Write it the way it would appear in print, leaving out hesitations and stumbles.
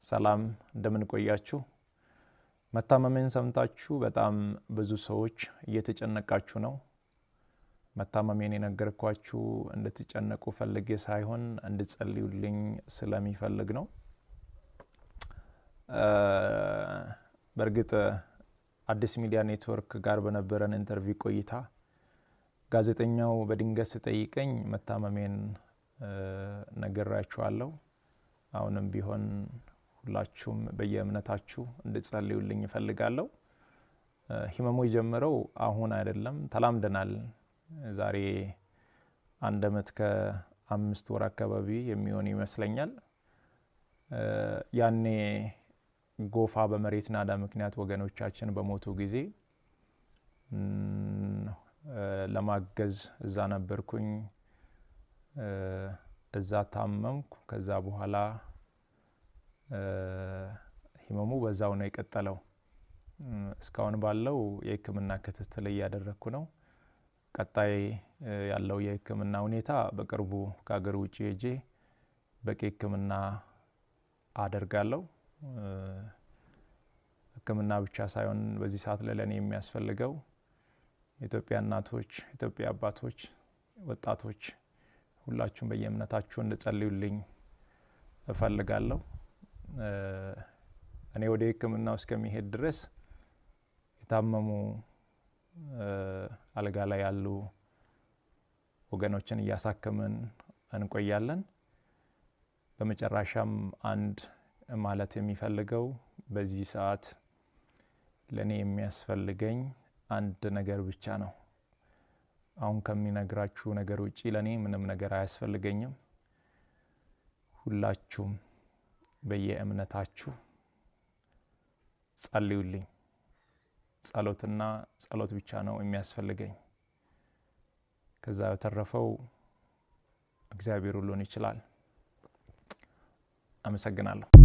ሰላም እንደምን ቆያችሁ? መታመሜን ሰምታችሁ በጣም ብዙ ሰዎች እየተጨነቃችሁ ነው። መታመሜን የነገርኳችሁ እንድትጨነቁ ፈልጌ ሳይሆን እንድትጸልዩልኝ ስለሚፈልግ ነው። በእርግጥ አዲስ ሚዲያ ኔትወርክ ጋር በነበረን interview ቆይታ ጋዜጠኛው በድንገት ሲጠይቀኝ መታመሜን ነግሬያችኋለሁ። አሁንም ቢሆን ሁላችሁም በየእምነታችሁ እንድትጸልዩልኝ እፈልጋለሁ። ህመሙ የጀመረው አሁን አይደለም፣ ተላምደናል። ዛሬ 1 ዓመት ከ5 ወር አካባቢ የሚሆን ይመስለኛል። ያኔ ጎፋ በመሬት ናዳ ምክንያት ወገኖቻችን በሞቱ ጊዜ ለማገዝ እዛ ነበርኩኝ። እዛ ታመምኩ። ከዛ በኋላ ህመሙ በዛው ነው የቀጠለው። እስካሁን ባለው የህክምና ክትትል እያደረኩ ነው። ቀጣይ ያለው የህክምና ሁኔታ በቅርቡ ከሀገር ውጭ ሄጄ በቂ ህክምና አደርጋለሁ። ህክምና ብቻ ሳይሆን በዚህ ሰዓት ላይ ለኔ የሚያስፈልገው የኢትዮጵያ እናቶች፣ የኢትዮጵያ አባቶች፣ ወጣቶች ሁላችሁም በየእምነታችሁ እንድጸልዩልኝ እፈልጋለሁ። እኔ ወደ ህክምናው እስከሚሄድ ድረስ የታመሙ አልጋ ላይ ያሉ ወገኖችን እያሳከምን እንቆያለን። በመጨረሻም አንድ ማለት የሚፈልገው በዚህ ሰዓት ለኔ የሚያስፈልገኝ አንድ ነገር ብቻ ነው። አሁን ከሚነግራችሁ ነገር ውጪ ለኔ ምንም ነገር አያስፈልገኝም። ሁላችሁም በየእምነታችሁ ጸልዩልኝ። ጸሎትና ጸሎት ብቻ ነው የሚያስፈልገኝ። ከዛ በተረፈው እግዚአብሔር ሁሉን ይችላል። አመሰግናለሁ።